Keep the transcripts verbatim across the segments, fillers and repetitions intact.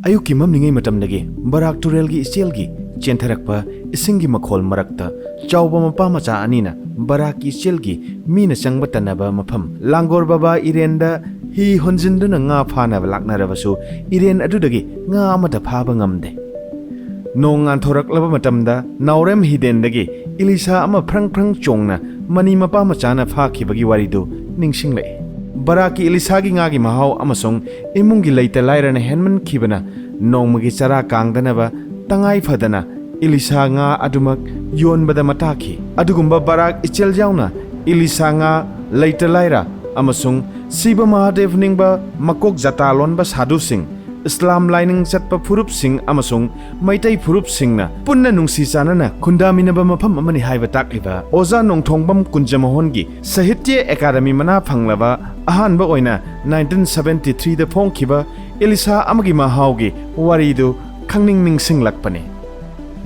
ꯑꯌꯨꯛꯀꯤ ꯃꯝꯂꯤꯉꯩ ꯃꯇꯝꯗꯒꯤ ꯕꯔꯥꯛ ꯇꯨꯔꯦꯜꯒꯤ ꯏꯆꯦꯜꯒꯤ ꯆꯦꯟꯊꯔꯛꯄ ꯏꯁꯤꯡꯒꯤ ꯃꯈꯣꯜ ꯃꯔꯛꯇ ꯆꯥꯎꯕ ꯃꯄꯥ ꯃꯆꯥ ꯑꯅꯤꯅ ꯕꯔꯥꯛꯀꯤ ꯏꯆꯦꯜꯒꯤ ꯃꯤꯅ ꯆꯪꯕ ꯇꯟꯅꯕ ꯃꯐꯝ ꯂꯥꯡꯒꯣꯔ ꯕꯕꯥ ꯏꯔꯦꯟꯗ ꯍꯤ ꯍꯣꯟꯖꯤꯟꯗꯨꯅ ꯉꯥ ꯐꯥꯅꯕ ꯂꯥꯛꯅꯔꯕꯁꯨ, ꯏꯔꯦꯟ ꯑꯗꯨꯗꯒꯤ ꯉꯥ ꯑꯃꯠꯇ ꯐꯥꯕ ꯉꯝꯗꯦ꯫ ꯅꯣꯡ ꯉꯥꯟꯊꯣꯔꯛꯂꯕ ꯃꯇꯝꯗ ꯅꯥꯎꯔꯦꯝ ꯍꯤꯗꯦꯟꯗꯒꯤ ꯏꯂꯤꯁꯥ ꯑꯃ ꯐ꯭ꯔꯪ ꯐ꯭ꯔꯪ ꯆꯣꯡꯅ ꯃꯅꯤ ꯃꯄꯥ ꯃꯆꯥꯅ ꯐꯥꯈꯤꯕꯒꯤ ꯋꯥꯔꯤꯗꯨ ꯅꯤꯡꯁꯤꯡꯂꯛꯏ꯫ ꯕꯔꯥꯛꯀꯤ ꯏꯂꯤꯁꯥꯒꯤ ꯉꯥꯒꯤ ꯃꯍꯥꯎ ꯑꯃꯁꯨꯡ ꯏꯃꯨꯡꯒꯤ ꯂꯩꯇ ꯂꯥꯏꯔꯅ ꯍꯦꯟꯃꯟꯈꯤꯕꯅ ꯅꯣꯡꯃꯒꯤ ꯆꯔꯥ ꯀꯥꯡꯗꯅꯕ ꯇꯉꯥꯏ ꯐꯗꯅ ꯏꯂꯤꯁꯥ ꯉꯥ ꯑꯗꯨꯃꯛ ꯌꯣꯟꯕꯗ ꯃꯇꯥꯈꯤ꯫ ꯑꯗꯨꯒꯨꯝꯕ ꯕꯔꯥꯛ ꯏꯆꯦꯜ ꯌꯥꯎꯅ ꯏꯂꯤꯁꯥ ꯉꯥ, ꯂꯩꯇ ꯂꯥꯏꯔ ꯑꯃꯁꯨꯡ ꯁꯤꯕ ꯃꯍꯥꯗꯦꯕ ꯅꯤꯡꯕ ꯃꯀꯣꯛ ꯖꯥꯇꯥ ꯂꯣꯟꯕ ꯁꯥꯗꯨꯁꯤꯡ, ꯏꯁꯂꯥꯝ ꯂꯥꯏꯅꯤꯡ ꯆꯠꯄ ꯐꯨꯔꯨꯞꯁꯤꯡ ꯑꯃꯁꯨꯡ ꯃꯩꯇꯩ ꯐꯨꯔꯨꯞꯁꯤꯡꯅ ꯄꯨꯟꯅ ꯅꯨꯡꯁꯤ ꯆꯥꯟꯅꯅ ꯈꯨꯟꯗꯥꯃꯤꯟꯅꯕ ꯃꯐꯝ ꯑꯃꯅꯤ ꯍꯥꯏꯕ ꯇꯥꯛꯂꯤꯕ ꯑꯣꯖꯥ ꯅꯣꯡꯊꯣꯡꯕꯝ ꯀꯨꯟꯖꯃꯣꯍꯟꯒꯤ ꯁꯥꯍꯤꯇ꯭ꯌ ꯑꯦꯀꯥꯗꯃꯤ ꯃꯅꯥ ꯐꯪꯂꯕ ꯑꯍꯥꯟꯕ ꯑꯣꯏꯅ ꯅꯥꯏꯟꯇꯤꯟ ꯁꯚꯦꯟꯇꯤ ꯊ꯭ꯔꯤꯗ ꯐꯣꯡꯈꯤꯕ ꯏꯂꯤꯁꯥ ꯑꯃꯒꯤ ꯃꯍꯥꯎꯒꯤ ꯋꯥꯔꯤꯗꯨ ꯈꯪꯅꯤꯡ ꯅꯤꯡꯁꯤꯡꯂꯛꯄꯅꯤ꯫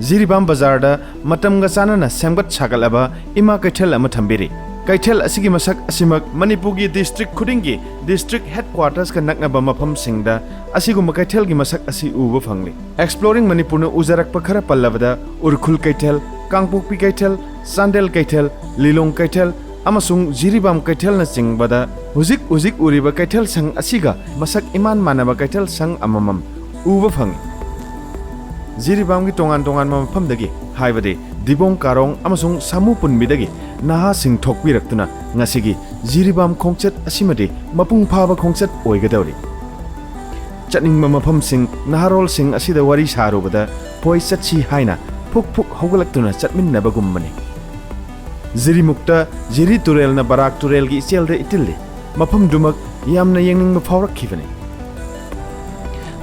ꯖꯤꯔꯤꯕꯥꯝ ꯕꯖꯥꯔꯗ ꯃꯇꯝꯒ ꯆꯥꯟꯅꯅ ꯁꯦꯝꯒꯠ ꯁꯥꯒꯠꯂꯕ ꯏꯃꯥ ꯀꯩꯊꯦꯜ ꯑꯃ ꯊꯝꯕꯤꯔꯤ꯫ ꯀꯩꯊꯦꯜ ꯑꯁꯤꯒꯤ ꯃꯁꯛ ꯑꯁꯤꯃꯛ ꯃꯅꯤꯄꯨꯔꯒꯤ ꯗꯤꯁꯇ꯭ꯔꯤꯛ ꯈꯨꯗꯤꯡꯒꯤ ꯗꯤꯁꯇ꯭ꯔꯤꯛ ꯍꯦꯗꯀ꯭ꯋꯥꯇꯔꯁꯀ ꯅꯛꯅꯕ ꯃꯐꯝꯁꯤꯡꯗ ꯑꯁꯤꯒꯨꯝꯕ ꯀꯩꯊꯦꯜꯒꯤ ꯃꯁꯛ ꯑꯁꯤ ꯎꯕ ꯐꯪꯂꯤ꯫ ꯑꯦꯛꯁꯄ꯭ꯂꯣꯔꯤꯡ ꯃꯅꯤꯄꯨꯔꯅ ꯎꯖꯔꯛꯄ ꯈꯔ ꯄꯜꯂꯕꯗ ꯎꯔꯈꯨꯜ ꯀꯩꯊꯦꯜ, ꯀꯥꯡꯄꯣꯛꯄꯤ ꯀꯩꯊꯦꯜ, ꯆꯥꯟꯗꯦꯜ ꯀꯩꯊꯦꯜ, ꯂꯤꯂꯣꯡ ꯀꯩꯊꯦꯜ ꯑꯃꯁꯨꯡ ꯖꯤꯔꯤꯕꯥꯝ ꯀꯩꯊꯦꯜꯅꯆꯤꯡꯕꯗ ꯍꯧꯖꯤꯛ ꯍꯧꯖꯤꯛ ꯎꯔꯤꯕ ꯀꯩꯊꯦꯜ ꯁꯪ ꯑꯁꯤꯒ ꯃꯁꯛ ꯏꯃꯥꯟ ꯃꯥꯟꯅꯕ ꯀꯩꯊꯦꯜ ꯁꯪ ꯑꯃꯃꯝ ꯎꯕ ꯐꯪꯏ꯫ ꯖꯤꯔꯤꯕꯥꯝꯒꯤ ꯇꯣꯉꯥꯟ ꯇꯣꯉꯥꯟꯕ ꯃꯐꯝꯗꯒꯤ, ꯍꯥꯏꯕꯗꯤ ꯗꯤꯕꯣꯡ ꯀꯥꯔꯣꯡ ꯑꯃꯁꯨꯡ ꯁꯥꯃꯨ ꯄꯨꯟꯕꯤꯗꯒꯤ ꯅꯍꯥꯁꯤꯡ ꯊꯣꯛꯄꯤꯔꯛꯇꯨꯅ ꯉꯁꯤꯒꯤ ꯖꯤꯔꯤꯕꯥꯝ ꯈꯣꯡꯆꯠ ꯑꯁꯤꯃꯗꯤ ꯃꯄꯨꯡ ꯐꯥꯕ ꯈꯣꯡꯆꯠ ꯑꯣꯏꯒꯗꯧꯔꯤ꯫ ꯆꯠꯅꯤꯡꯕ ꯃꯐꯝꯁꯤꯡ ꯅꯍꯥꯔꯣꯜꯁꯤꯡ ꯑꯁꯤꯗ ꯋꯥꯔꯤ ꯁꯥꯔꯨꯕꯗ ꯄꯣꯏ ꯆꯠꯁꯤ ꯍꯥꯏꯅ ꯐꯨꯛ ꯐꯨꯛ ꯍꯧꯒꯠꯂꯛꯇꯨꯅ ꯆꯠꯃꯤꯟꯅꯕꯒꯨꯝꯕꯅꯤ꯫ ꯖꯤꯔꯤꯃꯨꯛꯇ ꯖꯤꯔꯤ ꯇꯨꯔꯦꯜꯅ ꯕꯔꯥꯛ ꯇꯨꯔꯦꯜꯒꯤ ꯏꯆꯦꯜꯗ ꯏꯇꯤꯜꯂꯤ꯫ ꯃꯐꯝꯗꯨꯃꯛ ꯌꯥꯝꯅ ꯌꯦꯡꯅꯤꯡꯕ ꯐꯥꯎꯔꯛꯈꯤꯕꯅꯤ꯫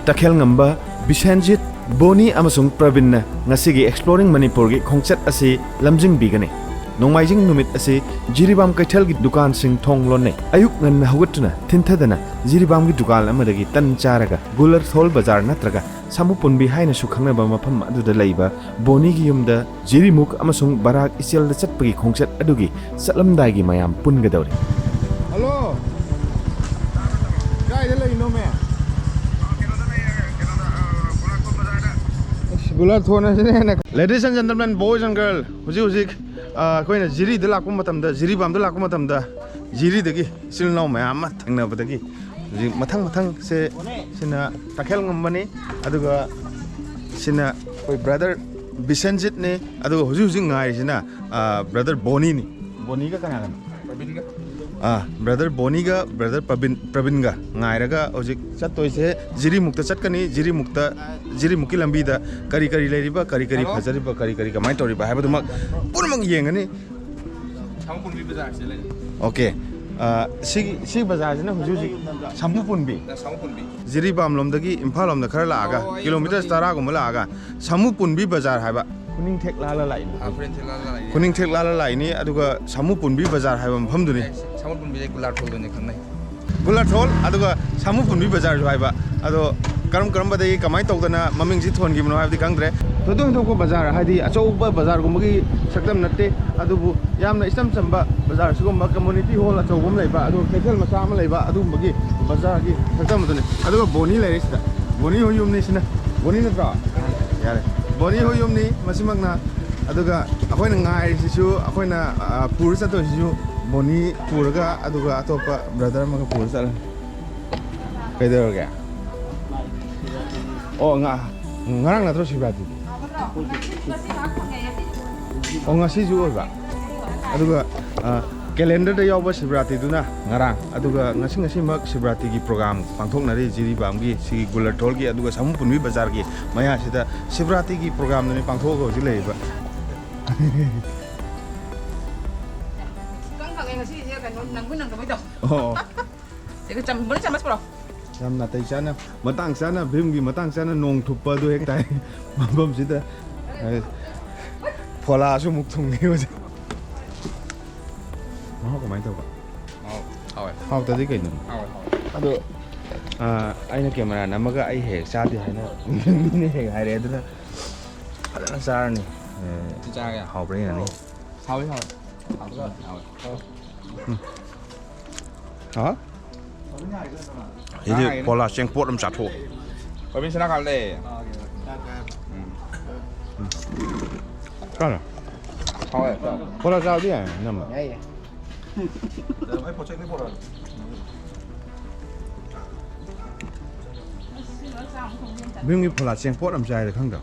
ꯇꯈꯦꯜꯉꯝꯕ, ꯕꯤꯁꯦꯟꯖꯤꯠ, ꯕꯣꯅꯤ ꯑꯃꯁꯨꯡ ꯄ꯭ꯔꯕꯤꯟꯅ ꯉꯁꯤꯒꯤ ꯑꯦꯛꯁꯄ꯭ꯂꯣꯔꯤꯡ ꯃꯅꯤꯄꯨꯔꯒꯤ ꯈꯣꯡꯆꯠ ꯑꯁꯤ ꯂꯝꯖꯤꯡꯕꯤꯒꯅꯤ꯫ ꯅꯣꯡꯃꯥꯏꯖꯤꯡ ꯅꯨꯃꯤꯠ ꯑꯁꯤ ꯖꯤꯔꯤꯕꯥꯝ ꯀꯩꯊꯦꯜꯒꯤ ꯗꯨꯀꯥꯟꯁꯤꯡ ꯊꯣꯡ ꯂꯣꯟꯅꯩ꯫ ꯑꯌꯨꯛ ꯉꯟꯅ ꯍꯧꯒꯠꯇꯨꯅ ꯊꯤꯟꯊꯗꯅ ꯖꯤꯔꯤꯕꯥꯝꯒꯤ ꯗꯨꯀꯥꯟ ꯑꯃꯗꯒꯤ ꯇꯟ ꯆꯥꯔꯒ ꯒꯨꯂꯔꯊꯣꯜ ꯕꯖꯥꯔ ꯅꯠꯇ꯭ꯔꯒ ꯁꯥꯃꯨ ꯄꯨꯟꯕꯤ ꯍꯥꯏꯅꯁꯨ ꯈꯪꯅꯕ ꯃꯐꯝ ꯑꯗꯨꯗ ꯂꯩꯕ ꯕꯣꯅꯤꯒꯤ ꯌꯨꯝꯗ ꯖꯤꯔꯤꯃꯨꯛ ꯑꯃꯁꯨꯡ ꯕꯔꯥꯛ ꯏꯆꯦꯜꯗ ꯆꯠꯄꯒꯤ ꯈꯣꯡꯆꯠ ꯑꯗꯨꯒꯤ ꯆꯠꯂꯝꯗꯥꯏꯒꯤ ꯃꯌꯥꯝ ꯄꯨꯟꯒꯗꯧꯔꯤ꯫ ꯍꯜꯂꯣ꯫ ꯀꯥꯏꯗ ꯂꯩꯅꯣꯃꯦ? ꯒꯨꯂꯥ ꯊꯣꯟ ꯑꯁꯤꯅ ꯍꯦꯟꯅ Ladies and gentlemen, boys and girl, ꯍꯧꯖꯤꯛ ꯍꯧꯖꯤꯛ ꯑ, ꯑꯩꯈꯣꯏꯅ ꯖꯤꯔꯤꯗ ꯂꯥꯛꯄ ꯃꯇꯝꯗ, ꯖꯤꯔꯤꯕꯥꯝꯗ ꯂꯥꯛꯄ ꯃꯇꯝꯗ, ꯖꯤꯔꯤꯗꯒꯤ ꯏꯆꯤꯜ ꯏꯅꯥꯎ ꯃꯌꯥꯝ ꯑꯃ ꯊꯦꯡꯅꯕꯗꯒꯤ ꯍꯧꯖꯤꯛ ꯃꯊꯪ ꯃꯊꯪꯁꯦ, ꯁꯤꯅ ꯇꯈꯦꯜ ꯉꯝꯕꯅꯤ, ꯑꯗꯨꯒ ꯁꯤꯅ ꯑꯩꯈꯣꯏ ꯕ꯭ꯔꯗꯔ ꯕꯤꯁꯟꯖꯤꯠꯅꯤ, ꯑꯗꯨꯒ ꯍꯧꯖꯤꯛ ꯍꯧꯖꯤꯛ ꯉꯥꯏꯔꯤꯁꯤꯅ ꯕ꯭ꯔꯗꯔ ꯕꯣꯅꯤꯅꯤ꯫ ꯕꯣꯅꯤꯒ ꯀꯅꯥꯒꯅꯣ? ꯄ꯭ꯔꯕꯤꯟꯒ꯫ ꯑꯥ, ꯕ꯭ꯔꯗꯔ ꯕꯣꯅꯤꯒ ꯕ꯭ꯔꯗꯔ ꯄ꯭ꯔꯕꯤꯟ, ꯄ꯭ꯔꯕꯤꯟꯒ ꯉꯥꯏꯔꯒ ꯍꯧꯖꯤꯛ ꯆꯠꯇꯣꯏꯁꯦ ꯖꯤꯔꯤꯃꯨꯛꯇ ꯆꯠꯀꯅꯤ꯫ ꯖꯤꯔꯤꯃꯨꯛꯇ, ꯖꯤꯔꯤꯃꯨꯛꯀꯤ ꯂꯝꯕꯤꯗ ꯀꯔꯤ ꯀꯔꯤ ꯂꯩꯔꯤꯕ, ꯀꯔꯤ ꯀꯔꯤ ꯍꯜꯂꯣ꯫ ꯐꯖꯔꯤꯕ, ꯀꯔꯤ ꯀꯔꯤ ꯀꯃꯥꯏꯅ ꯇꯧꯔꯤꯕ ꯍꯥꯏꯕꯗꯨꯃꯛ ꯄꯨꯝꯅꯃꯛ ꯌꯦꯡꯒꯅꯤ꯫ ꯁꯥꯃꯨꯄꯨꯟꯕꯤ ꯕꯖꯥꯔꯁꯦ ꯂꯩ꯫ ꯑꯣꯀꯦ꯫ ꯑ, ꯁꯤꯒꯤ, ꯁꯤ ꯕꯖꯥꯔꯁꯤꯅ ꯍꯧꯖꯤꯛ ꯍꯧꯖꯤꯛ ꯁꯥꯃꯨꯄꯨꯟꯕꯤ꯫ ꯁꯥꯃꯨꯄꯨꯟꯕꯤ꯫ ꯖꯤꯔꯤꯕꯥꯝ ꯂꯣꯝꯗꯒꯤ ꯏꯝꯐꯥꯜ ꯂꯣꯝꯗ ꯈꯔ ꯂꯥꯛꯑꯒ, ꯑꯣ, ꯑꯩ ꯀꯤꯂꯣꯃꯤꯇꯔ ꯃꯊꯪ ꯇꯔꯥꯒꯨꯝꯕ ꯂꯥꯛꯑꯒ ꯁꯥꯃꯨꯄꯨꯟꯕꯤ ꯕꯖꯥꯔ ꯍꯥꯏꯕ ꯈꯨꯅꯤꯡꯊꯦꯛ ꯂꯥꯜꯂ ꯂꯥꯛꯏꯅꯤ꯫ ꯑꯥ, ꯈꯨꯅꯤꯡꯊꯦꯛ ꯂꯥꯜꯂ ꯂꯥꯛꯏꯅꯤ꯫ ꯈꯨꯅꯤꯡꯊꯦꯛ ꯂꯥꯜꯂ ꯂꯥꯛꯏꯅꯤ, ꯑꯗꯨꯒ ꯁꯥꯃꯨꯄꯨꯟꯕꯤ ꯕꯖꯥꯔ ꯍꯥꯏꯕ ꯃꯐꯝꯗꯨꯅꯤ꯫ ꯑꯦ, ꯁꯥꯃꯨꯄꯨꯟꯕꯤꯁꯦ ꯒꯨꯂꯥꯊꯣꯜꯗꯅꯦ ꯈꯪꯅꯩ꯫ ꯒꯨꯂꯥꯊꯣꯜ, ꯑꯗꯨꯒ ꯁꯥꯃꯨꯄꯨꯟꯕꯤ ꯕꯖꯥꯔꯁꯨ ꯍꯥꯏꯕ꯫ ꯑꯗꯣ ꯀꯔꯝ ꯀꯔꯝꯕꯗꯒꯤ ꯀꯃꯥꯏꯅ ꯇꯧꯗꯅ ꯃꯃꯤꯡꯁꯤ ꯊꯣꯟꯈꯤꯕꯅꯣ ꯍꯥꯏꯕꯗꯤ ꯈꯪꯗ꯭ꯔꯦ꯫ ꯊꯣꯏꯗꯣꯛ ꯍꯦꯟꯗꯣꯛꯄ ꯕꯖꯥꯔ ꯍꯥꯏꯗꯤ ꯑꯆꯧꯕ ꯕꯖꯥꯔꯒꯨꯝꯕꯒꯤ ꯁꯛꯇꯝ ꯅꯠꯇꯦ, ꯑꯗꯨꯕꯨ ꯌꯥꯝꯅ ꯏꯆꯝ ꯆꯝꯕ ꯕꯖꯥꯔ, ꯁꯤꯒꯨꯝꯕ ꯀꯝꯃꯨꯅꯤꯇꯤ ꯍꯣꯜ ꯑꯆꯧꯕ ꯑꯃ ꯂꯩꯕ, ꯑꯗꯨꯒ ꯀꯩꯊꯦꯜ ꯃꯆꯥ ꯑꯃ ꯂꯩꯕ, ꯑꯗꯨꯒꯨꯝꯕꯒꯤ ꯕꯖꯥꯔꯒꯤ ꯁꯛꯇꯝ ꯑꯗꯨꯅꯤ꯫ ꯑꯗꯨꯒ ꯕꯣꯅꯤ ꯂꯩꯔꯦ ꯁꯤꯗ꯫ ꯕꯣꯅꯤ ꯍꯣꯏ ꯌꯨꯝꯅꯤ ꯁꯤꯅ꯫ ꯕꯣꯅꯤ ꯅꯠꯇ꯭ꯔꯣ? ꯌꯥꯔꯦ꯫ ꯕꯣꯅꯤ ꯍꯣꯏ ꯌꯨꯝꯅꯤ ꯃꯁꯤꯃꯛꯅ꯫ ꯑꯗꯨꯒ ꯑꯩꯈꯣꯏꯅ ꯉꯥꯏꯔꯤꯁꯤꯁꯨ, ꯑꯩꯈꯣꯏꯅ, ꯑ, ꯄꯨꯔ ꯆꯠꯇꯣꯏꯁꯤꯁꯨ ꯕꯣꯅꯤ ꯄꯨꯔꯒ, ꯑꯗꯨꯒ ꯑꯇꯣꯞꯄ ꯕ꯭ꯔꯗꯔ ꯑꯃꯒ ꯄꯨꯔ ꯆꯠꯂꯅꯤ꯫ ꯀꯩꯗꯧꯔꯒꯦ? ꯑꯣ, ꯉ-, ꯉꯔꯥꯡ ꯅꯠꯇ꯭ꯔꯣ ꯁꯤꯕꯔꯥꯇ꯭ꯔꯤꯗꯤ? ꯑꯣ, ꯉꯁꯤꯁꯨ ꯑꯣꯏꯕ꯫ ꯑꯗꯨꯒ, ꯑ, ꯀꯦꯂꯦꯟꯗꯔꯗ ꯌꯥꯎꯕ ꯁꯤꯕꯔꯥꯇ꯭ꯔꯤꯗꯨꯅ ꯉꯔꯥꯡ, ꯑꯗꯨꯒ ꯉꯁꯤ, ꯉꯁꯤꯃꯛ ꯁꯤꯕꯔꯥꯇ꯭ꯔꯤꯒꯤ ꯄ꯭ꯔꯣꯒ꯭ꯔꯥꯝ ꯄꯥꯡꯊꯣꯛꯅꯔꯤ ꯖꯤꯔꯤꯕꯥꯝꯒꯤ ꯁꯤꯒꯤ ꯒꯨꯂꯥꯊꯣꯜꯒꯤ, ꯑꯗꯨꯒ ꯁꯥꯃꯨꯄꯨꯟꯕꯤ ꯕꯖꯥꯔꯒꯤ ꯃꯌꯥꯁꯤꯗ ꯁꯤꯕꯔꯥꯇ꯭ꯔꯤꯒꯤ ꯄ꯭ꯔꯣꯒ꯭ꯔꯥꯝꯗꯨꯅꯤ ꯄꯥꯡꯊꯣꯛꯑꯒ ꯍꯧꯖꯤꯛ ꯂꯩꯔꯤꯕ꯫ ꯏꯀꯪ ꯀꯪꯉꯦ ꯉꯁꯤꯁꯦ, ꯀꯩꯅꯣ, ꯅꯪꯕꯣꯏ ꯅꯪꯗꯕꯣꯏ ꯇꯧ꯫ ꯑꯣ꯫ ꯁꯤꯒ ꯆꯝ-, ꯕꯣꯅꯤ ꯆꯥꯃꯁ ꯄꯨꯔꯛꯑꯣ꯫ ꯌꯥꯝ ꯅꯥꯇꯩ ꯆꯥꯅ, ꯃꯇꯥꯡ ꯆꯥꯅ, ꯚꯤꯝꯒꯤ ꯃꯇꯥꯡ ꯆꯥꯅ ꯅꯣꯡ ꯊꯨꯞꯄ ꯑꯗꯨ ꯍꯦꯛ ꯇꯥꯏ ꯃꯐꯝꯁꯤꯗ꯫ ꯐꯣꯂꯥꯁꯨ ꯑꯃꯨꯛ ꯊꯨꯡꯉꯤ ꯍꯧꯖꯤꯛ꯫ ꯃꯍꯥꯎ ꯀꯃꯥꯏꯅ ꯇꯧꯕ? ꯍꯥꯎ-, ꯍꯥꯎꯋꯦ꯫ ꯍꯥꯎꯇꯗꯤ ꯀꯩꯅꯣ? ꯍꯥꯎꯋꯦ, ꯍꯥꯎꯋꯦ꯫ ꯑꯗꯣ, ꯑ, ꯑꯩꯅ ꯀꯦꯃꯦꯔꯥ ꯅꯝꯃꯒ ꯑꯩ ꯍꯦꯛ ꯆꯥꯗꯦ ꯍꯥꯏꯅ ꯃꯤꯅ ꯍꯦꯛ ꯍꯥꯏꯔꯛꯑꯦ, ꯑꯗꯨꯅ ꯐꯖꯅ ꯆꯥꯔꯅꯤ꯫ ꯑ, ꯁꯤ ꯆꯥꯔꯒꯦ? ꯍꯥꯎꯕ꯭ꯔꯥ ꯌꯦꯡꯉꯅꯤ꯫ ꯍꯥꯎꯋꯦ, ꯍꯥꯎꯋꯦ꯫ ꯍꯥꯎꯋꯦ, ꯍꯥꯎꯋꯦ꯫ ꯍꯥ? ꯁꯤꯗꯤ ꯐꯣꯂꯥ ꯆꯦꯡꯄꯣꯠ ꯑꯃ ꯆꯥꯊꯣꯛ꯫ ꯀꯣꯕꯤ ꯁꯅꯥ ꯈꯥꯜꯂꯦ꯫ ꯎꯝ꯫ ꯀꯅꯥ? ꯍꯥꯎꯋꯦ꯫ ꯐꯣꯂꯥ ꯆꯥꯕꯗꯤ ꯌꯥꯏ, ꯏꯅꯝꯃ꯫ ꯌꯥꯏ, ꯌꯥꯏ꯫ ꯚꯤꯝꯒꯤ ꯐꯣꯂꯥ ꯆꯦꯡꯄꯣꯠ ꯑꯃ ꯆꯥꯏꯗ ꯈꯪꯗ꯭ꯔꯣ?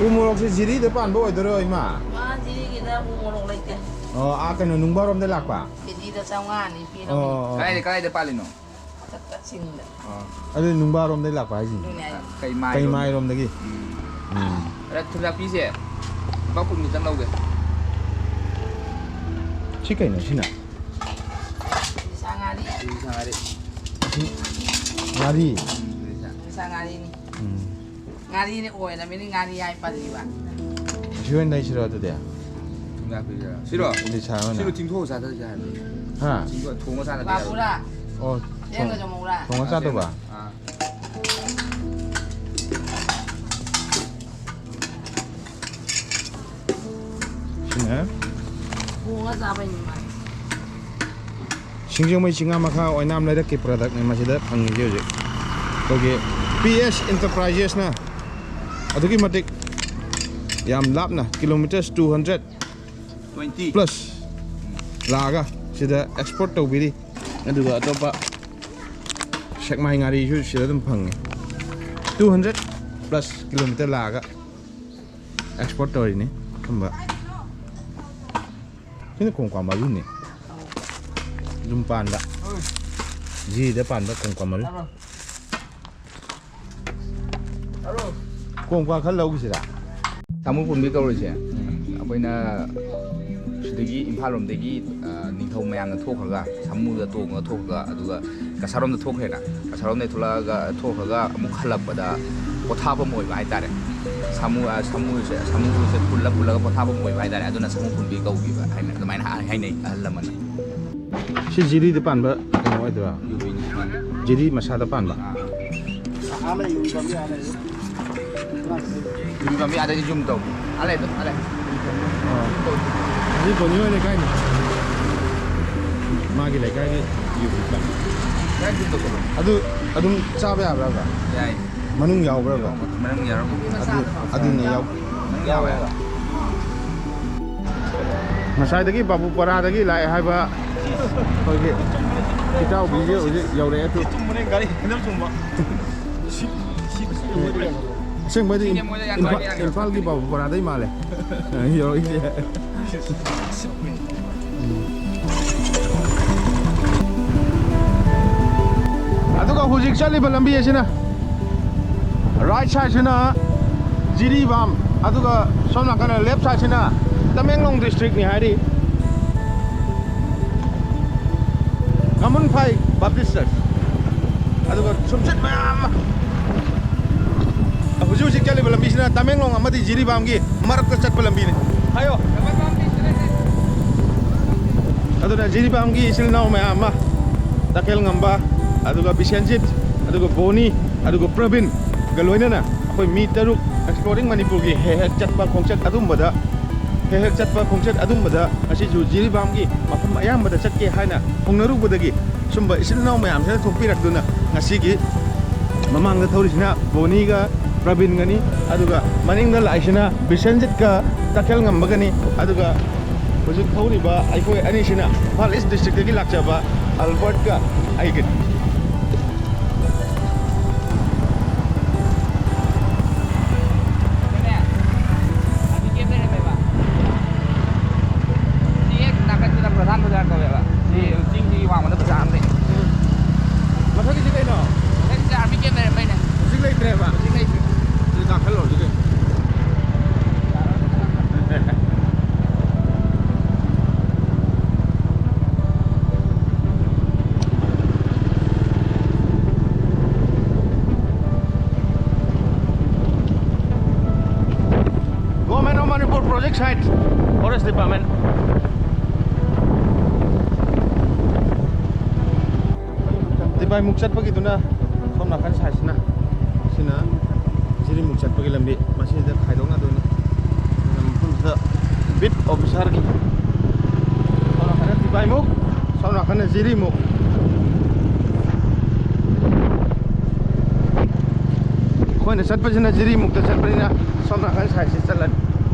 ꯎ ꯃꯣꯔꯣꯛꯁꯦ ꯖꯤꯔꯤꯗ ꯄꯥꯟꯕ ꯑꯣꯏꯗꯣꯏꯔꯣ, ꯏꯃꯥ? ꯃꯥ ꯖꯤꯔꯤꯒꯤꯗ ꯎ ꯃꯣꯔꯣꯛ ꯂꯩꯇꯦ꯫ ꯑꯣ, ꯑꯥ, ꯀꯩꯅꯣ, ꯅꯨꯡꯕꯥꯔꯣꯝꯗ ꯂꯥꯛꯄ? ꯀꯦꯖꯤꯗ ꯆꯥꯝꯃꯉꯥꯅꯤ ꯄꯤꯔꯝꯃꯤ꯫ ꯑꯣ, ꯑꯣ, ꯑꯣ꯫ ꯀꯥꯏꯗ, ꯀꯥꯏꯗ ꯄꯥꯜꯂꯤꯅꯣ? ꯀꯛꯆꯤꯡꯗ꯫ ꯑꯥ꯫ ꯑꯗꯨ ꯅꯨꯡꯕꯥꯔꯣꯝꯗꯩ ꯂꯥꯛꯄ ꯍꯥꯏꯁꯤꯅꯦ꯫ ꯑꯗꯨꯅꯦ ꯍꯥꯏꯁꯦ꯫ ꯀꯩꯃꯥꯏꯔꯣꯝ-, ꯀꯩꯃꯥꯏꯔꯣꯝꯗꯒꯤ? ꯎꯝ꯫ ꯎꯝ꯫ ꯑꯗ ꯊꯨꯝꯌꯥꯛꯄꯤꯁꯦ ꯂꯨꯄꯥ ꯀꯨꯟ ꯈꯤꯇꯪ ꯂꯧꯒꯦ꯫ ꯁꯤ ꯀꯩꯅꯣ ꯁꯤꯅ? ꯁꯥ ꯉꯥꯔꯤ꯫ ꯁꯤ ꯁꯥ ꯉꯥꯔꯤ꯫ ꯁꯤ ꯉꯥꯔꯤ? ꯎꯝ, ꯁꯤ ꯁꯥ ꯉꯥꯔꯤꯅꯤ꯫ ꯎꯝ꯫ ꯉꯥꯔꯤꯅꯤ ꯑꯣꯏꯔꯃꯤꯅ ꯉꯥꯔꯤ ꯍꯥꯏ ꯄꯜꯂꯤꯕ꯫ ꯁꯤ ꯑꯣꯏꯅ ꯂꯩꯁꯤꯔꯣ ꯑꯗꯨꯗꯤ? ꯊꯨꯝꯌꯥꯛꯄꯤꯁꯤꯔꯣ? ꯁꯤꯔꯣ? ꯂꯤꯁꯥ ꯑꯣꯏꯅ꯫ ꯁꯤꯔꯣ ꯆꯤꯡꯊꯣꯛꯑ ꯆꯥꯗꯣꯏꯁꯦ ꯍꯥꯏꯕꯅꯤ꯫ ꯍꯥ? ꯆꯤꯡꯊꯣꯛꯑ ꯊꯣꯡꯉ ꯆꯥꯗꯣꯏꯁꯦ ꯍꯥꯏꯕꯅꯤ꯫ ꯕꯥꯕꯨꯔꯥ꯫ ꯑꯣ, ꯆꯦꯡꯒ ꯊꯣꯡ-, ꯆꯃꯧꯔꯥ꯫ ꯊꯣꯡꯉ ꯆꯥꯗꯧꯕ? ꯑꯥ꯫ ꯁꯤꯅ? ꯊꯣꯡꯉ ꯆꯥꯕꯩꯅꯤ ꯃꯥꯗꯤ꯫ ꯁꯤꯡꯖꯃꯩ ꯆꯤꯡꯉꯥ ꯃꯈꯥ ꯑꯣꯏꯅꯥꯝ ꯂꯩꯔꯛꯀꯤ productꯅꯤ ꯃꯁꯤꯗ ꯐꯪꯉꯤꯁꯦ ꯍꯧꯖꯤꯛ꯫ ꯑꯩꯈꯣꯏꯒꯤ P S Enterprisesꯅ ꯑꯗꯨꯛꯀꯤ ꯃꯇꯤꯛ ꯌꯥꯝ ꯂꯥꯞꯅ, kilometres two hundred twenty plus ꯂꯥꯛꯑꯒ ꯁꯤꯗ export ꯇꯧꯕꯤꯔꯤ꯫ ꯑꯗꯨꯒ ꯑꯇꯣꯞꯄ ꯁꯦꯛꯃꯥꯏ ꯉꯥꯔꯤꯁꯨ ꯁꯤꯗ ꯑꯗꯨꯝ ꯐꯪꯉꯤ꯫ Two hundred plus kilometre ꯂꯥꯛꯑꯒ export ꯇꯧꯔꯤꯅꯤ꯫ ꯑꯊꯨꯝꯕ꯫ ꯁꯤꯅ ꯀꯣꯡꯀ꯭ꯋꯥ ꯃꯔꯨꯅꯤ꯫ ꯑꯗꯨꯝ ꯄꯥꯟꯕ꯫ ꯖꯤꯔꯤꯗ ꯄꯥꯟꯕ ꯀꯣꯡꯀ꯭ꯋꯥ ꯃꯔꯨ꯫ ꯀꯣꯡꯀ꯭ꯋꯥ ꯈꯔ ꯂꯧꯈꯤꯁꯤꯔꯥ? ꯁꯥꯃꯨ ꯄꯨꯟꯕꯤ ꯀꯧꯔꯤꯁꯦ, ꯑꯩꯈꯣꯏꯅ ꯁꯤꯗꯒꯤ ꯏꯝꯐꯥꯜ ꯂꯣꯝꯗꯒꯤ, ꯑ, ꯅꯤꯡꯊꯧ ꯃꯌꯥꯝꯅ ꯊꯣꯛꯈ꯭ꯔꯒ, ꯁꯥꯃꯨꯗ ꯇꯣꯡꯉꯒ ꯊꯣꯛꯈ꯭ꯔꯒ, ꯑꯗꯨꯒ ꯀꯁꯥꯔꯣꯝꯗ ꯊꯣꯛꯈ꯭ꯔꯦꯅ, ꯀꯁꯥꯔꯣꯝꯗꯒꯤ ꯊꯣꯛꯂꯛꯑꯒ, ꯊꯣꯛꯈ꯭ꯔꯒ ꯑꯃꯨꯛ ꯍꯜꯂꯛꯄꯗ ꯄꯣꯊꯥꯐꯝ ꯑꯣꯏꯕ ꯍꯥꯏꯇꯥꯔꯦ꯫ ꯁꯥꯃꯨ, ꯑ, ꯁꯥꯃꯨꯁꯦ, ꯁꯥꯃꯨꯁꯦ ꯄꯨꯜꯂ ꯄꯨꯜꯂꯒ ꯄꯣꯊꯥꯐꯝ ꯑꯣꯏꯕ ꯍꯥꯏꯇꯥꯔꯦ꯫ ꯑꯗꯨꯅ ꯁꯥꯃꯨ ꯄꯨꯟꯕꯤ ꯀꯧꯈꯤꯕ ꯍꯥꯏꯅ ꯑꯗꯨꯃꯥꯏꯅ ꯍꯥꯏ-, ꯍꯥꯏꯅꯩ ꯑꯍꯜ ꯂꯃꯟꯅ꯫ ꯁꯤ ꯖꯤꯔꯤꯗ ꯄꯥꯟꯕ ꯀꯩꯅꯣ ꯑꯣꯏꯗꯣꯏꯔꯥ? ꯖꯤꯔꯤ ꯃꯁꯥꯗ ꯄꯥꯟꯕ? ꯑꯥ꯫ ꯌꯨꯕꯤ ꯄꯥꯝꯕꯤ ꯑꯥꯗꯒꯤ ꯖꯨꯝ ꯇꯧ꯫ ꯑꯥ ꯂꯩ, ꯑꯥ ꯂꯩ꯫ ꯑꯣ꯫ ꯑꯁꯤ ꯕꯣꯅꯤ ꯍꯣꯏ ꯂꯩꯀꯥꯏꯅꯤ꯫ ꯃꯥꯒꯤ ꯂꯩꯀꯥꯏꯒꯤ ꯌꯨꯕꯤ ꯄꯥꯝꯕꯤ꯫ ꯌꯥꯏ, ꯖꯨꯝ ꯇꯧꯁꯜꯂꯣ꯫ ꯑꯗꯨ ꯑꯗꯨꯝ ꯆꯥꯕ ꯌꯥꯕ꯭ꯔꯕ? ꯌꯥꯏ꯫ ꯃꯅꯨꯡ ꯌꯥꯎꯕ꯭ꯔꯕ? ꯃꯅꯨꯡ ꯌꯥꯎꯔꯝꯒꯅꯤ꯫ ꯑꯗꯨ, ꯑꯗꯨꯅꯦ ꯌꯥꯎ-, ꯃꯅꯨꯡ ꯌꯥꯎꯋꯦ ꯍꯥꯏꯕ꯫ ꯉꯁꯥꯏꯗꯒꯤ ꯕꯥꯕꯨꯄꯥꯔꯥꯗꯒꯤ ꯂꯥꯛꯑꯦ ꯍꯥꯏꯕ ꯑꯩꯈꯣꯏꯒꯤ ꯏꯇꯥꯎꯕꯤꯁꯦ ꯍꯧꯖꯤꯛ ꯌꯧꯔꯛꯑꯦ꯫ ꯑꯗꯨ ꯆꯨꯝꯕꯅꯦ, ꯒꯥꯔꯤ ꯍꯦꯟꯗꯜ ꯆꯨꯝꯕ꯫ ꯑꯁꯦꯡꯕꯩꯗꯤ ꯁꯤꯅꯦ ꯃꯣꯏꯗ ꯌꯥꯝ ꯏꯝꯐꯥꯜ, ꯅꯨꯡꯉꯥꯏꯅ ꯏꯝꯐꯥꯜꯒꯤ ꯕꯥꯕꯨꯄꯥꯔꯥꯗꯩ ꯃꯥꯜꯂꯦ ꯌꯧꯔꯛꯏꯁꯦ꯫ ꯑꯗꯨꯒ ꯍꯧꯖꯤꯛ ꯆꯠꯂꯤꯕ ꯂꯝꯕꯤ ꯑꯁꯤꯅ, right side ꯁꯤꯅ ꯖꯤꯔꯤꯕꯥꯝ, ꯑꯗꯨꯒ ꯁꯣꯝ ꯅꯥꯀꯟꯗ left side ꯁꯤꯅ ꯇꯃꯦꯡꯂꯣꯡ district ꯅꯤ ꯍꯥꯏꯔꯤ꯫ ꯈꯥꯃꯨꯟꯐꯥꯏ Baptist Church꯫ ꯑꯗꯨꯒ ꯁꯨꯝꯆꯠ ꯃꯌꯥꯝ ꯑꯃ꯫ ꯍꯧꯖꯤꯛ ꯍꯧꯖꯤꯛ ꯆꯠꯂꯤꯕ ꯂꯝꯕꯤꯁꯤꯅ ꯇꯃꯦꯡꯂꯣꯡ ꯑꯃꯗꯤ ꯖꯤꯔꯤꯕꯥꯝꯒꯤ ꯃꯔꯛꯇ ꯆꯠꯄ ꯂꯝꯕꯤꯅꯤ꯫ ꯍꯥꯏꯌꯣ꯫ ꯑꯗꯨꯅ ꯖꯤꯔꯤꯕꯥꯝꯒꯤ ꯏꯆꯤꯜ ꯏꯅꯥꯎ ꯃꯌꯥꯝ ꯑꯃ, ꯇꯈꯦꯜ ꯉꯝꯕ, ꯑꯗꯨꯒ ꯕꯤꯁꯦꯟꯖꯤꯠ, ꯑꯗꯨꯒ ꯕꯣꯅꯤ, ꯑꯗꯨꯒ ꯄ꯭ꯔꯕꯤꯟꯒ ꯂꯣꯏꯅꯅ ꯑꯩꯈꯣꯏ ꯃꯤ ꯇꯔꯨꯛ Exploring ꯃꯅꯤꯄꯨꯔꯒꯤ ꯍꯦꯛ ꯍꯦꯛ ꯆꯠꯄ ꯈꯣꯡꯆꯠ ꯑꯗꯨꯝꯕꯗ, ꯍꯦꯛ ꯍꯦꯛ ꯆꯠꯄ ꯈꯣꯡꯆꯠ ꯑꯗꯨꯝꯕꯗ ꯉꯁꯤꯁꯨ ꯖꯤꯔꯤꯕꯥꯝꯒꯤ ꯃꯐꯝ ꯑꯌꯥꯝꯕꯗ ꯆꯠꯀꯦ ꯍꯥꯏꯅ ꯍꯧꯅꯔꯨꯕꯗꯒꯤ ꯁꯨꯝꯕ ꯏꯆꯤꯜ ꯏꯅꯥꯎ ꯃꯌꯥꯝꯁꯤꯅ ꯊꯣꯛꯄꯤꯔꯛꯇꯨꯅ ꯉꯁꯤꯒꯤ ꯃꯃꯥꯡꯗ ꯊꯧꯔꯤꯁꯤꯅ ꯕꯣꯅꯤꯒ ꯄ꯭ꯔꯕꯤꯟꯒꯅꯤ, ꯑꯗꯨꯒ ꯃꯅꯤꯡꯗ ꯂꯥꯛꯏꯁꯤꯅ ꯕꯤꯁꯦꯟꯖꯤꯠꯀ ꯇꯈꯦꯜ ꯉꯝꯕꯒꯅꯤ, ꯑꯗꯨꯒ ꯍꯧꯖꯤꯛ ꯊꯧꯔꯤꯕ ꯑꯩꯈꯣꯏ ꯑꯅꯤꯁꯤꯅ ꯏꯝꯐꯥꯜ East district ꯇꯒꯤ ꯂꯥꯛꯆꯕ ꯑꯜꯕꯔꯠꯀ ꯑꯩꯒꯅꯤ꯫ ꯁꯤ ꯍꯦꯛ ꯅꯥꯀꯟꯁꯤꯗ ꯄ꯭ꯔꯙꯥꯟ ꯕꯖꯥꯔ ꯀꯧꯋꯦꯕ꯫ ꯁꯤ ꯆꯤꯡꯁꯤꯒꯤ ꯋꯥꯡꯃꯗ ꯕꯖꯥꯔ ꯑꯃ ꯂꯩ꯫ ꯃꯊꯛꯀꯤꯁꯤ ꯀꯩꯅꯣ? ꯃꯊꯛꯁꯤꯗ army camp ꯂꯩꯔꯝꯕꯩꯅꯦ꯫ ꯍꯧꯖꯤꯛ ꯂꯩꯇ꯭ꯔꯦꯕ? ꯍꯧꯖꯤꯛ ꯂꯩꯇ꯭ꯔꯦ꯫ ꯑꯗꯨꯗꯤ ꯀꯥꯈꯠꯂꯣ, ꯑꯗꯨꯗꯤ꯫ Government of Manipur project site, Forest Department. ꯇꯤꯄꯥꯏꯃꯨꯛ ꯆꯠꯄꯒꯤꯗꯨꯅ ꯁꯣꯝ ꯅꯥꯀꯟ side ꯁꯤꯅ, ꯁꯤꯅ ꯖꯤꯔꯤꯃꯨꯛ ꯆꯠꯄꯒꯤ ꯂꯝꯕꯤ ꯃꯁꯤꯗ ꯈꯥꯏꯗꯣꯛꯅꯗꯣꯏꯅꯤ꯫ ꯑꯗꯨꯅ ꯃꯐꯝꯁꯤꯗ ꯕꯤꯠ ꯑꯣꯐꯤꯁꯥꯔꯒꯤ, ꯁꯣꯝ ꯅꯥꯀꯟꯗ ꯇꯤꯕꯥꯏꯃꯨꯛ, ꯁꯣꯝ ꯅꯥꯀꯟꯗ ꯖꯤꯔꯤꯃꯨꯛ꯫ ꯑꯩꯈꯣꯏꯅ ꯆꯠꯄꯁꯤꯅ ꯖꯤꯔꯤꯃꯨꯛꯇ ꯆꯠꯄꯅꯤꯅ ꯁꯣꯝ ꯅꯥꯀꯟ ꯁꯥꯏꯠꯁꯤ ꯆꯠꯂꯅꯤ꯫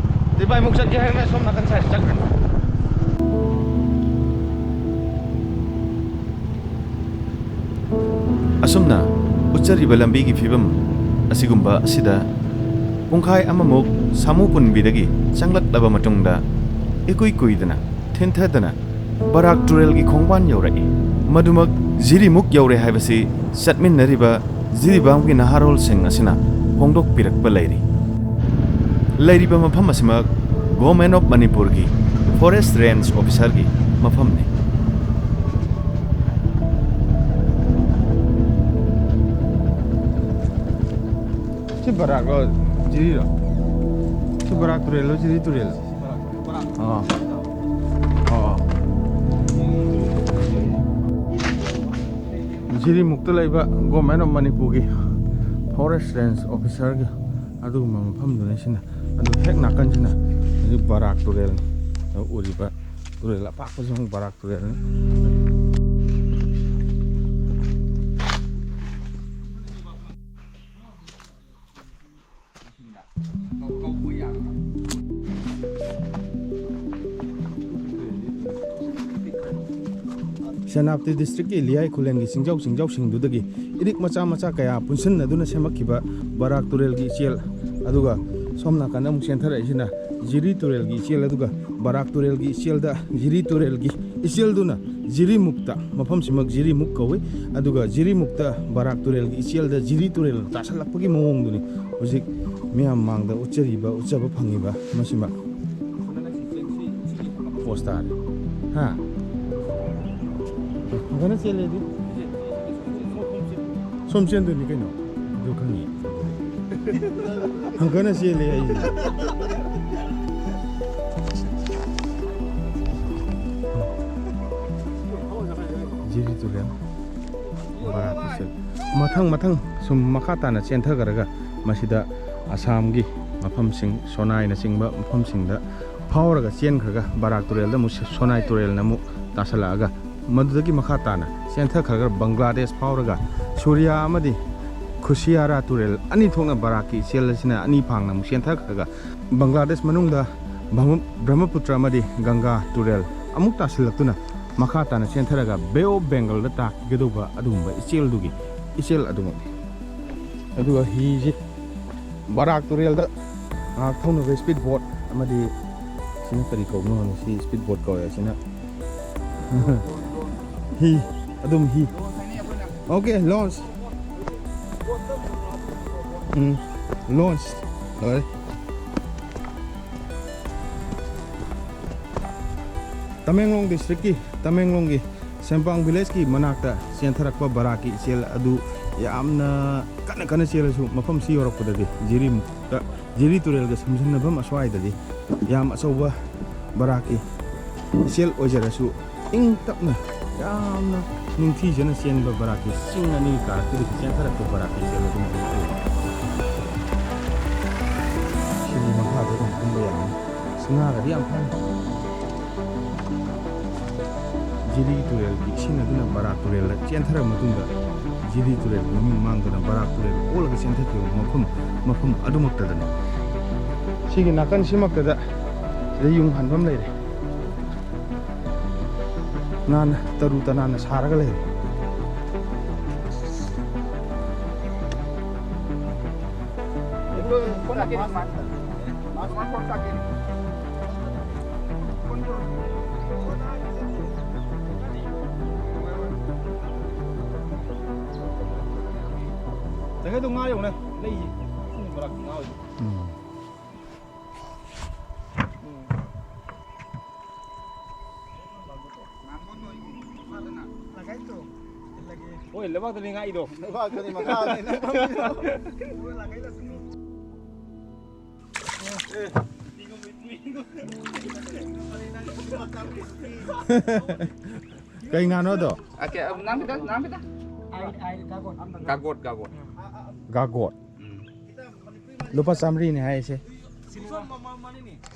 ꯇꯤꯕꯥꯏꯃꯨꯛ ꯆꯠꯀꯦ ꯍꯥꯏꯔꯒꯅ ꯁꯣꯝ ꯅꯥꯀꯟ ꯁꯥꯏꯠꯁꯤ ꯆꯠꯈ꯭ꯔꯅꯤ꯫ ꯑꯁꯨꯝꯅ ꯎꯠꯆꯔꯤꯕ ꯂꯝꯕꯤꯒꯤ ꯐꯤꯕꯝ ꯑꯁꯤꯒꯨꯝꯕ ꯑꯁꯤꯗ ꯄꯨꯡꯈꯥꯏ ꯑꯃꯃꯨꯛ ꯁꯥꯃꯨ ꯄꯨꯟꯕꯤꯗꯒꯤ ꯆꯪꯂꯛꯂꯕ ꯃꯇꯨꯡꯗ, ꯏꯀꯨꯏ ꯀꯨꯏꯗꯅ ꯊꯤꯟꯊꯗꯅ ꯕꯔꯥꯛ ꯇꯨꯔꯦꯜꯒꯤ ꯈꯣꯡꯕꯥꯟ ꯌꯧꯔꯛꯏ꯫ ꯃꯗꯨꯃꯛ ꯖꯤꯔꯤꯃꯨꯛ ꯌꯧꯔꯦ ꯍꯥꯏꯕꯁꯤ ꯆꯠꯃꯤꯟꯅꯔꯤꯕ ꯖꯤꯔꯤꯕꯥꯝꯒꯤ ꯅꯍꯥꯔꯣꯜꯁꯤꯡ ꯑꯁꯤꯅ ꯐꯣꯡꯗꯣꯛꯄꯤꯔꯛꯄ ꯂꯩꯔꯤ꯫ ꯂꯩꯔꯤꯕ ꯃꯐꯝ ꯑꯁꯤꯃꯛ Government of ꯃꯅꯤꯄꯨꯔꯒꯤ Forest Range Officerꯒꯤ ꯃꯐꯝꯅꯤ꯫ ꯁꯤ ꯕꯔꯥꯛꯂꯣ, ꯖꯤꯔꯤꯔꯣ? ꯁꯤ ꯕꯔꯥꯛ ꯇꯨꯔꯦꯜꯂꯣ, ꯖꯤꯔꯤ ꯇꯨꯔꯦꯜꯂꯣ? ꯑꯥ꯫ ꯑꯥ꯫ ꯖꯤꯔꯤꯃꯨꯛꯇ ꯂꯩꯕ Government of ꯃꯅꯤꯄꯨꯔꯒꯤ Forest Range Officerꯒꯤ ꯑꯗꯨꯒꯨꯝꯕ ꯃꯐꯝꯗꯨꯅꯤ ꯁꯤꯅ꯫ ꯑꯗꯨ ꯍꯦꯛ ꯅꯥꯀꯟꯁꯤꯅ ꯍꯧꯖꯤꯛ ꯕꯔꯥꯛ ꯇꯨꯔꯦꯜꯅꯤ꯫ ꯑꯗꯨ ꯎꯔꯤꯕ ꯇꯨꯔꯦꯜ ꯑꯄꯥꯛꯄꯁꯤ ꯑꯃꯨꯛ ꯕꯔꯥꯛ ꯇꯨꯔꯦꯜꯅꯤ꯫ ꯁꯦꯅꯥꯄꯇꯤ ꯗꯤꯁꯇ꯭ꯔꯤꯛꯀꯤ ꯂꯤꯌꯥꯏ ꯈꯨꯂꯦꯟꯒꯤ ꯆꯤꯡꯖꯥꯎ ꯆꯤꯡꯖꯥꯎꯁꯤꯡꯗꯨꯗꯒꯤ ꯏꯔꯤꯛ ꯃꯆꯥ ꯃꯆꯥ ꯀꯌꯥ ꯄꯨꯟꯁꯤꯟꯅꯗꯨꯅ ꯁꯦꯝꯃꯛꯈꯤꯕ ꯕꯔꯥꯛ ꯇꯨꯔꯦꯜꯒꯤ ꯏꯆꯦꯜ, ꯑꯗꯨꯒ ꯁꯣꯝ ꯅꯥꯀꯟꯗ ꯑꯃꯨꯛ ꯆꯦꯟꯊꯔꯛꯏꯁꯤꯅ ꯖꯤꯔꯤ ꯇꯨꯔꯦꯜꯒꯤ ꯏꯆꯦꯜ, ꯑꯗꯨꯒ ꯕꯔꯥꯛ ꯇꯨꯔꯦꯜꯒꯤ ꯏꯆꯦꯜꯗ, ꯖꯤꯔꯤ ꯇꯨꯔꯦꯜꯒꯤ ꯏꯆꯦꯜꯗꯨꯅ ꯖꯤꯔꯤꯃꯨꯛꯇ, ꯃꯐꯝꯁꯤꯃꯛ ꯖꯤꯔꯤꯃꯨꯛ ꯀꯧꯏ꯫ ꯑꯗꯨꯒ ꯖꯤꯔꯤꯃꯨꯛꯇ ꯕꯔꯥꯛ ꯇꯨꯔꯦꯜꯒꯤ ꯏꯆꯦꯜꯗ ꯖꯤꯔꯤ ꯇꯨꯔꯦꯜ ꯇꯥꯁꯜꯂꯛꯄꯒꯤ ꯃꯑꯣꯡꯗꯨꯅꯤ ꯍꯧꯖꯤꯛ ꯃꯤꯌꯥꯝ ꯃꯥꯡꯗ ꯎꯠꯆꯔꯤꯕ, ꯎꯠꯆꯕ ꯐꯪꯉꯤꯕ ꯃꯁꯤꯃꯛ꯫ ꯄꯣꯁ ꯇꯥꯔꯦ꯫ ꯍꯥ? ꯐꯖꯅ ꯆꯦꯜꯂꯦꯗꯤ꯫ ꯁꯣꯝ ꯆꯦꯟꯗꯣꯏꯅꯤ ꯀꯩꯅꯣ꯫ ꯑꯗꯨ ꯈꯪꯉꯤ꯫ ꯍꯪꯒꯠꯅ ꯆꯦꯜꯂꯦ ꯑꯩ꯫ ꯖꯤꯔꯤ ꯇꯨꯔꯦꯜ꯫ ꯕꯔꯥꯛ ꯇꯨꯔꯦꯜ꯫ ꯃꯊꯪ ꯃꯊꯪ ꯁꯨꯝ ꯃꯈꯥ ꯇꯥꯅ ꯆꯦꯟꯊꯈ꯭ꯔꯒ ꯃꯁꯤꯗ ꯑꯁꯥꯝꯒꯤ ꯃꯐꯝꯁꯤꯡ, ꯁꯣꯅꯥꯏꯅꯆꯤꯡꯕ ꯃꯐꯝꯁꯤꯡꯗ ꯐꯥꯎꯔꯒ ꯆꯦꯟꯈ꯭ꯔꯒ ꯕꯔꯥꯛ ꯇꯨꯔꯦꯜꯗ ꯑꯃꯨꯛ ꯁꯣꯅꯥꯏ ꯇꯨꯔꯦꯜꯅ ꯑꯃꯨꯛ ꯇꯥꯁꯜꯂꯛꯑꯒ, ꯃꯗꯨꯗꯒꯤ ꯃꯈꯥ ꯇꯥꯅ ꯆꯦꯟꯊꯈ꯭ꯔꯒ ꯕꯪꯒ꯭ꯂꯥꯗꯦꯁ ꯐꯥꯎꯔꯒ ꯁꯨꯔꯤꯌꯥ ꯑꯃꯗꯤ ꯈꯨꯁꯤꯌꯥꯔꯥ ꯇꯨꯔꯦꯜ ꯑꯅꯤ ꯊꯣꯛꯅ ꯕꯔꯥꯛꯀꯤ ꯏꯆꯦꯜ ꯑꯁꯤꯅ ꯑꯅꯤ ꯐꯥꯡꯅ ꯑꯃꯨꯛ ꯆꯦꯟꯊꯈ꯭ꯔꯒ, ꯕꯪꯒ꯭ꯂꯥꯗꯦꯁ ꯃꯅꯨꯡꯗ ꯕ꯭ꯔꯍꯃ-, ꯕ꯭ꯔꯍꯃꯄꯨꯇ꯭ꯔ ꯑꯃꯗꯤ ꯒꯪꯒꯥ ꯇꯨꯔꯦꯜ ꯑꯃꯨꯛ ꯇꯥꯁꯤꯜꯂꯛꯇꯨꯅ ꯃꯈꯥ ꯇꯥꯅ ꯆꯦꯟꯊꯔꯒ ꯕꯦ ꯑꯣꯐ ꯕꯦꯡꯒꯜꯗ ꯇꯥꯈꯤꯒꯗꯧꯕ ꯑꯗꯨꯒꯨꯝꯕ ꯏꯆꯦꯜꯗꯨꯒꯤ ꯏꯆꯦꯜ ꯑꯗꯨꯃꯛꯅꯤ꯫ ꯑꯗꯨꯒ ꯍꯤꯁꯤ ꯕꯔꯥꯛ ꯇꯨꯔꯦꯜꯗ ꯉꯥꯏꯍꯥꯛ ꯊꯧꯅꯕ ꯁ꯭ꯄꯤꯠ ꯕꯣꯠ ꯑꯃꯗꯤ, ꯁꯤꯅ ꯀꯔꯤ ꯀꯧꯕꯅꯣ ꯈꯪꯗꯦ, ꯁꯤ ꯁ꯭ꯄꯤꯠ ꯕꯣꯠ ꯀꯧꯋꯦ꯫ ꯑꯁꯤꯅ ꯍꯤ, ꯑꯗꯨꯝ ꯍꯤ꯫ ꯑꯣꯀꯦ, ꯂꯣꯟꯁ꯫ ꯎꯝ, ꯂꯣꯟꯁ꯫ ꯂꯣꯏꯔꯦ꯫ ꯇꯃꯦꯡꯂꯣꯡ ꯗꯤꯁꯇ꯭ꯔꯤꯛꯀꯤ, ꯇꯃꯦꯡꯂꯣꯡꯒꯤ ꯁꯦꯝꯄꯥꯡ ꯚꯤꯂꯦꯖꯀꯤ ꯃꯅꯥꯛꯇ ꯆꯦꯟꯊꯔꯛꯄ ꯕꯔꯥꯛꯀꯤ ꯏꯆꯦꯜ ꯑꯗꯨ ꯌꯥꯝꯅ ꯀꯟꯅ ꯀꯟꯅ ꯆꯦꯜꯂꯁꯨ, ꯃꯐꯝꯁꯤ ꯌꯧꯔꯛꯄꯗꯗꯤ ꯖꯤꯔꯤꯃꯨꯛꯇ, ꯖꯤꯔꯤ ꯇꯨꯔꯦꯜꯒ ꯁꯝꯖꯟꯅꯐꯝ ꯑꯁ꯭ꯋꯥꯏꯗꯗꯤ ꯌꯥꯝ ꯑꯆꯧꯕ ꯕꯔꯥꯛꯀꯤ ꯏꯆꯦꯜ ꯑꯣꯏꯖꯔꯁꯨ, ꯏꯪ ꯇꯞꯅ, ꯌꯥꯝꯅ ꯅꯤꯡꯊꯤꯖꯅ ꯆꯦꯟꯕ ꯕꯔꯥꯛꯀꯤ ꯆꯤꯡ ꯑꯅꯤ ꯀꯥꯔꯛꯇꯨꯗꯒꯤ ꯆꯦꯟꯊꯔꯛꯄ ꯕꯔꯥꯛꯀꯤ ꯏꯆꯦꯜ ꯑꯗꯨꯝ ꯑꯣꯏ꯫ ꯁꯤꯒꯤ ꯃꯈꯥꯗ ꯑꯗꯨꯝ ꯀꯨꯝꯕ ꯌꯥꯅꯤ꯫ ꯑꯁ, ꯉꯥꯒꯗꯤ ꯌꯥꯝ ꯐꯥꯏ꯫ ꯖꯤꯔꯤ ꯇꯨꯔꯦꯜꯒꯤ ꯏꯁꯤꯡ ꯑꯗꯨꯅ ꯕꯔꯥꯛ ꯇꯨꯔꯦꯜꯗ ꯆꯦꯟꯊꯔꯕ ꯃꯇꯨꯡꯗ, ꯖꯤꯔꯤ ꯇꯨꯔꯦꯜ ꯃꯃꯤꯡ ꯃꯥꯡꯗꯨꯅ ꯕꯔꯥꯛ ꯇꯨꯔꯦꯜ ꯑꯣꯜꯂꯒ ꯆꯦꯟꯊꯈꯤꯕ ꯃꯐꯝ, ꯃꯐꯝ ꯑꯗꯨꯃꯛꯇꯗꯅꯤ꯫ ꯁꯤꯒꯤ ꯅꯥꯀꯟ ꯁꯤꯃꯛꯇꯗ ꯁꯤꯗ ꯌꯨꯡ ꯍꯥꯟꯕ ꯑꯃ ꯂꯩꯔꯦ꯫ ꯅꯥꯟꯅ ꯇꯔꯨ ꯇꯅꯥꯟꯅ ꯁꯥꯔꯒ ꯂꯩꯔꯦ꯫ ꯉꯥ ꯌꯧꯅ ꯂꯩꯌꯦ꯫ ꯏꯁꯤꯡ ꯃꯔꯛꯇ ꯉꯥ ꯑꯣꯏꯕ꯫ ꯎꯝ꯫ ꯍꯣꯏ, ꯂꯩꯕꯥꯛꯇꯅꯤ ꯉꯥꯛꯏꯗꯣ꯫ ꯂꯩꯕꯥꯛꯇꯅꯤ, ꯃꯈꯥꯗꯅꯤ ꯅꯪ ꯐꯝꯃꯤꯗꯣ꯫ ꯀꯩ ꯉꯥꯅꯣꯗꯣ? ꯑ, ꯀꯦ-, ꯑ, ꯅꯥꯝ ꯈꯤꯇꯪ, ꯅꯥꯝ ꯈꯤꯇꯪ꯫ ꯒꯥꯒꯣꯠ, ꯒꯥꯒꯣꯠ꯫ ꯒꯥꯒꯣꯠ꯫ ꯎꯝ꯫ ꯂꯨꯄꯥ ꯆꯥꯝꯃꯔꯤꯅꯤ ꯍꯥꯏꯁꯦ꯫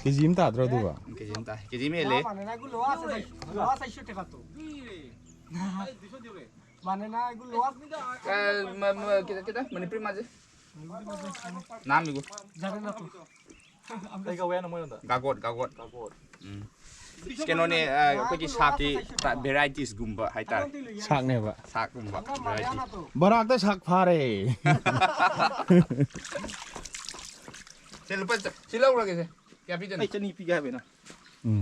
ꯀꯦꯖꯤ ꯑꯃ ꯇꯥꯗ꯭ꯔꯣ ꯑꯗꯨꯒ? ꯀꯦꯖꯤ ꯑꯃ ꯇꯥꯏ꯫ ꯀꯦꯖꯤ ꯑꯃ ꯍꯦꯜꯂꯦ꯫ ꯃꯥꯟꯅꯅ ꯑꯩꯒꯨ ꯂꯣꯋꯥ ꯁꯥꯏꯁ, ꯂꯣꯋꯥ ꯁꯥꯏꯁ ꯇꯦꯀꯥꯇꯣ꯫ ꯃꯥꯟꯅꯅ ꯑꯩꯒꯨ ꯂꯣꯋꯥ ꯑ, ꯃ-, ꯃ-, ꯀꯩꯗ, ꯀꯩꯗ? ꯃꯅꯤꯄꯨꯔꯤ ꯃꯥꯁꯦ꯫ ꯅꯥꯝ ꯏꯒꯨ꯫ ꯖꯒꯟꯅꯥꯊ꯫ ꯀꯩ ꯀꯧꯋꯦ ꯍꯥꯏꯅꯣ ꯃꯣꯏꯔꯣꯝꯗ? ꯒꯥꯒꯣꯠ, ꯒꯥꯒꯣꯠ꯫ ꯒꯥꯒꯣꯠ꯫ ꯎꯝ꯫ ꯀꯩꯅꯣꯅꯦ, ꯑ, ꯑꯩꯈꯣꯏꯒꯤ ꯁꯥꯛꯀꯤ ꯚꯦꯔꯥꯏꯇꯤꯁꯒꯨꯝꯕ ꯍꯥꯏꯇꯥꯔꯦ꯫ ꯁꯥꯛꯅꯦꯕ꯫ ꯁꯥꯛꯀꯨꯝꯕ ꯚꯦꯔꯥꯏꯇꯤ꯫ ꯕꯔꯥꯛꯇ ꯁꯥꯛ ꯐꯥꯔꯦ꯫ ꯁꯦ, ꯂꯨꯄꯥ ꯆ-, ꯁꯤ ꯂꯧꯔꯒꯦ ꯁꯦ꯫ ꯀꯌꯥ ꯄꯤꯗꯣꯏꯅꯣ? ꯑꯩ ꯆꯅꯤ ꯄꯤꯒꯦ ꯍꯥꯏꯕ ꯑꯩꯅ꯫ ꯎꯝ꯫